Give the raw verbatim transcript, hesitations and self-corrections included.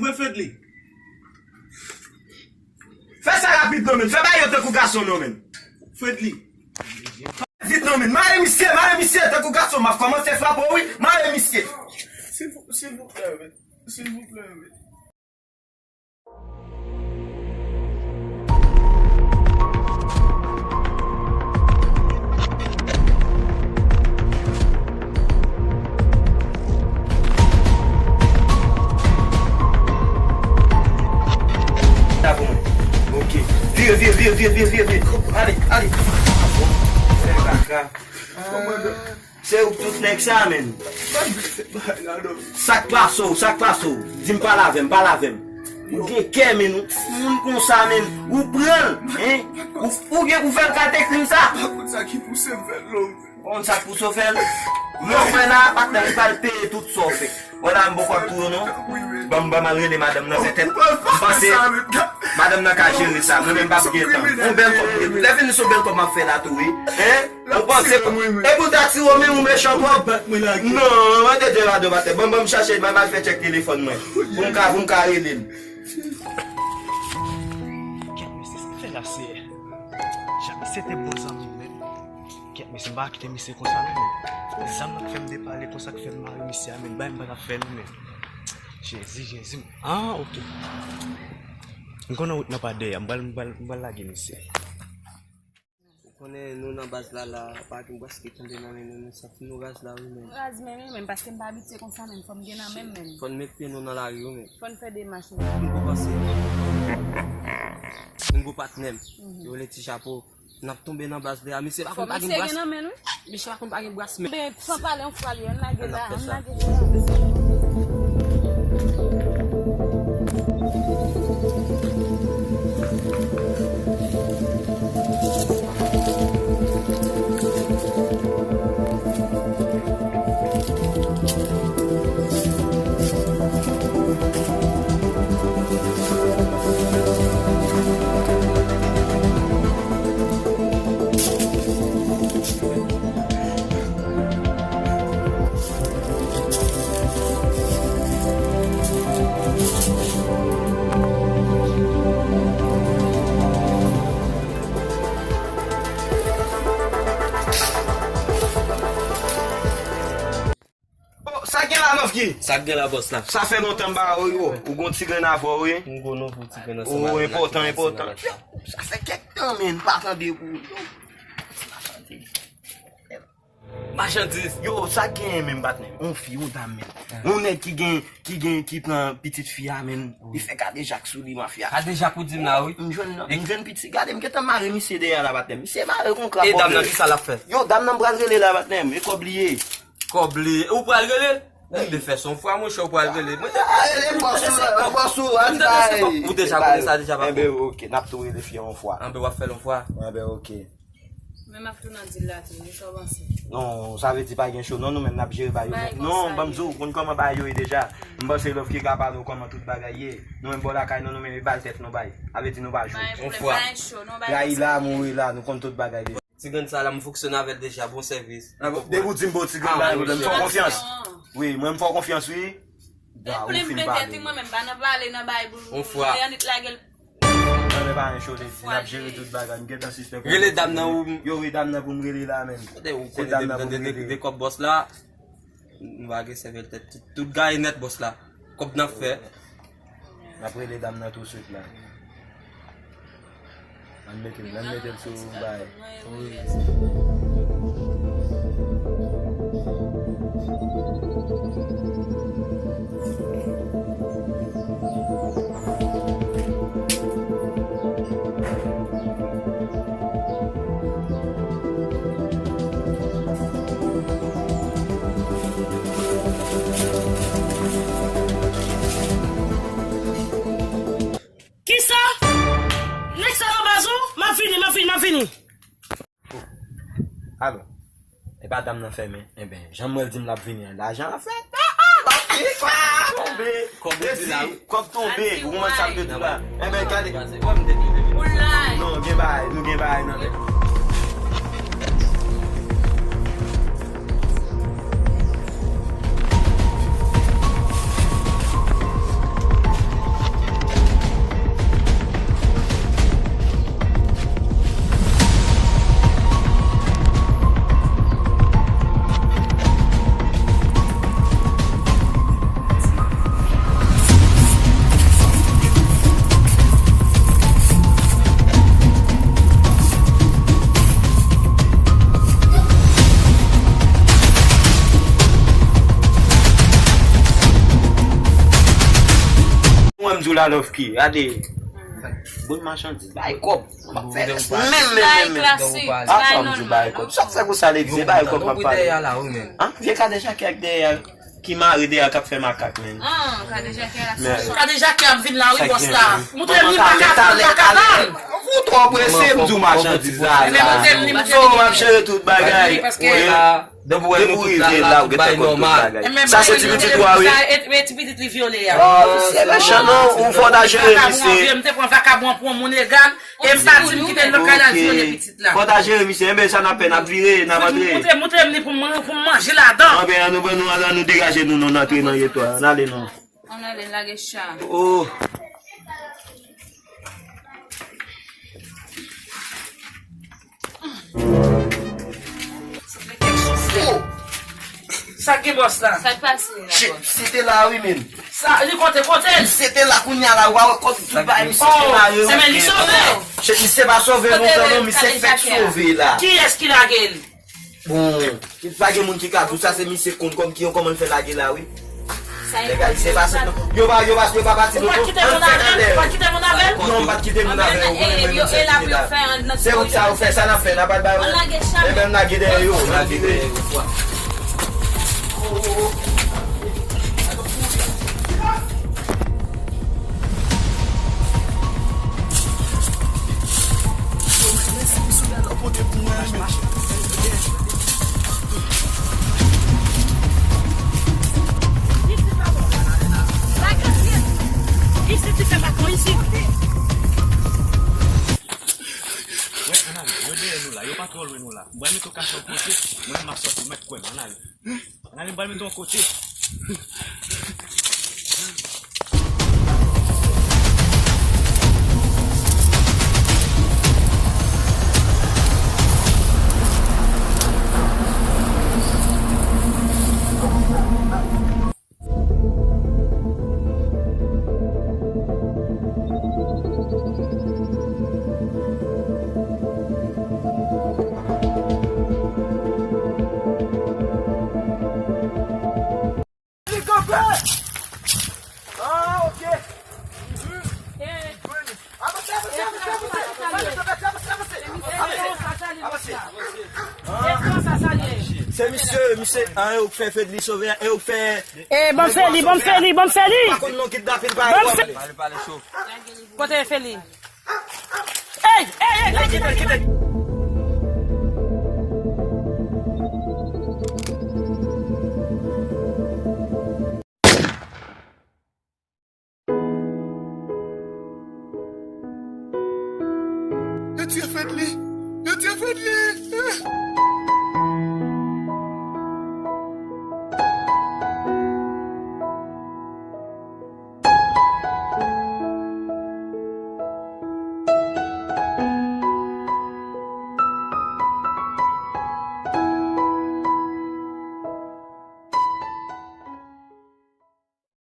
Mwen Fredly. Fè sa rapid non, men. Fè bagay yo tankou gason non, men. Fredly. Vit non, men. Mare misye, mare misye tankou gason. M ap kòmanse frape w, wi. Mare misye. Silvouplè, men. Silvouplè, men. La pou mwen. Ok. Vire, vire, vire. Ale, ale. Fè kaka. Se ou k tout nèg sa, men. Sa k pase w, sa k pase w? Di m, pale avè m, pale avè m. Ou gen kè, men, ou moun konsa, men. Ou pran l, en? Ou, ou gen, ou fè l kalite krim sa? Pa konn sa ki pouse m fè l non. Konn sa k pouse w fè l? Non, frè la, patnè, li pral peye tout sa w fè. Wè la, m poko ap touye w non. Ban m, ban m al rele madanm nan, petèt. M panse madanm nan ka jere sa. Mwen menm m p ap gen tan. Yon bèl kòb. Lè fini se yon bèl kòb m ap fè la tou, wi. Hein? Ou panse, epi w ta tire w, men ou mechan twòp. Non, mwen te di w la, patnè. Ban m, ban m chache, ban m al fè tchèk telefòn mwen. Pou m ka, pou m ka rele l. Kèt, mesye, sa fè la, se, se te bon zanmi m, men. Kèt, mesye, m pa kite misye konsa non, men. Zam nan k fè m depale konsa, k fè m mare misye a, men, bay m pa t ap fè non, men. Jezi, Jezi. Ah, ok. M konnen wout nan pa dèyè, m pral, m pral, m pral lage misye. Ou konnen nou nan baz la, la, pa gen bras ki tonbe nan men nou, nou santi nou raz la, wi, men. Raz, men, wi, men, paske m pa abitye konsa, men, fò m gen nan men m, men. Fò n met pye nou nan lari, wi, men. Fò n fè demach, men. Moun pou panse. Moun pou patnè m. Yo rele ti chapo. N ap tonbe nan baz la. Misye pa konn pa gen bras. Fò misye gen nan men l, wi. Misye pa konn pa gen bras, men. Ben, san pale, on fwa li, ann lage la, ann lage la. Oh, sa k gen la, Nofki? Sa k gen la, bòs la? Sa fè lontan m pa wè w, yo. Ou gon ti grenn avè w, wi. M gon non pou ti grenn ansanm avè l. Oh, enpòtan, enpòtan. Sa fè kèk tan, men, m pa tande pou ou. Machandiz. Yo, sa k genyen menm, patnè? On fi, on dam menm. On nèg ki gen, ki gen, ki pran pitit fi a, menm. Li fè kadejak sou li, mafya. Kadejak ou di m la, wi. M jwenn, m jwenn piti. Gade, m gentan mare misye dèyè la, patnè. Misye mare kon krab. E dam nan, kisa l ap fè? Yo, dam nan m pral rele la, patnè. E kòb li ye. Kòb li, ou pral rele l? Ou te fè sa yon fwa, monchè, ou pral rele l. Mwen te, ah, rele bòs ou, bòs ou, al bay. Ou deja konnen sa deja, papa. Enben, ok, n ap tou rele fi a yon fwa. Enben, w ap fè l yon fwa. Enben, ok. Men m ap tou nan dil la tou, wi, sa w panse? Non, sa vle di pa gen cho. Non, nou menm n ap jere bagay yo. Non, ban m di w, ou konn kòman bagay yo ye deja. M panse Love ki ka pale w kòman tout bagay ye. Nou menm bò lakay nou, nou menm e bay tèt nou bay. Sa vle di nou pa jwe. Yon fwa. Rayi la, mouri la, nou konn tout bagay deja. Ti grenn sa la, m fonksyone avè l deja, bon sèvis. Depi w di m bon ti grenn bagay, m fè w konfyans. Wi, mwen m fè w konfyans, wi. Ou fin pale. Mwen menm pa nan pale, nan bay boul. Yon fwa. Annik lage l. Mwen pa gen cho, li di, n ap jere tout bagay, m gentan sispèk. Rele dam nan ou. Yo, wi, dam nan pou m rele la, menm. Se dam nan pou m rele. De kòb bòs la, nou pa gen sèvèl tèt. Tout, tout gaye nèt bòs la. Kòb n ap fè. N ap rele dam nan touswit la. Ann mete l, ann mete l sou bagay. Kisa? Nèg sa nan baz ou? M ap vini, m ap vini, m ap vini. Alo. E pa dam nan fèmen. Enben, jan m wè l di m l ap vini an, lajan ap fèt. Ah, ah, ok, kòb tonbe. Kòb tonbe, ou konprann sa m te di la. Enben, gade. Non, gen bagay, nou gen bagay nan men. M di w la love ki, gade. Bon machandiz, bay kòb. M ap fè rès menm, menm, menm, menm. Apa m di w bay kòb? Sa k fè konsa, Lady, se bay kòb m ap pale. An, vye kadejake ak dèyè a, ki mare dèyè a, k ap fè makak, menm. An, kadejake a la. Kadejake ap vin la, wi, bòs la. Moutre m li pa ka pran, pa ka pran. Ou twò prese, m di w machandiz la. Moutre m li, moutre m li. So, m ap jere tout bagay. Depi w rive la, ou gentan konn tout bagay. Sa se ti pitit ou a, wi. E ti pitit li vyole a. Oh, misye mechan, non. Ou fò ta jere misye. M te pran vakabon pou yon moun egal, e m pa di m kite l nan kay la vyole pitit la. Fò ta jere misye. Enben, sa n ap fè, n ap vire, n ap antre. Moutre, moutre m li pou m, pou m manje ladan. Anben, ann nou, ann nou, ann nou degaje nou, non, n antre nan geto a. Ann ale, non. Ann ale, n lage cha. Oh. Oh! Sa k gen bòs la? Sa k pase la, bòs? Misye te la, wi, men. Sa, li kote, kote l? Misye te la, kounye a la, ou pa wè kòb tout bagay misye te mare, wi. Se men li sove. Misye pa sove lontan, non, misye fèk sove la. Kiyès ki lage l? Bon, pa gen moun ki ka di w sa, se misye k konn kòm ki, kòman l fè lage la, wi. Nèg ayisyen pa sot non. Yo pa, yo pa, yo pa pati non. Ou pa t kite moun avè l? Ou pa t kite moun avè l? Non, m pa t kite moun avè l. Ou konnen mwen menm sèl ki te la. Se wout sa yo fè, sa n ap fè, n ap al ba yo. Ebyen, n lage dèyè yo. N lage dèyè yo. Yo dèyè nou la, yo pa twò lwen nou la. Mwen mete w kache yon kote, mwen m ap sòti, mèt kwè m, ann ale. Ann ale, m pral mete w yon kote. Li kanpe! Ah, ok. Avanse, avanse, avanse, avanse. Avanse, avanse, avanse. Avanse, avanse. Se misye, misye, ah, e ou k fè Fedly sove, e ou k fè. Eh, ban m Fedly, ban m Fedly, ban m Fedly. Pa konn non kidnapin pa yo. Pale, pale cho. Kote Fedly? Ey, ey, ey, ey, kite, kite. Yo tiye Fedly! Yo tiye Fedly!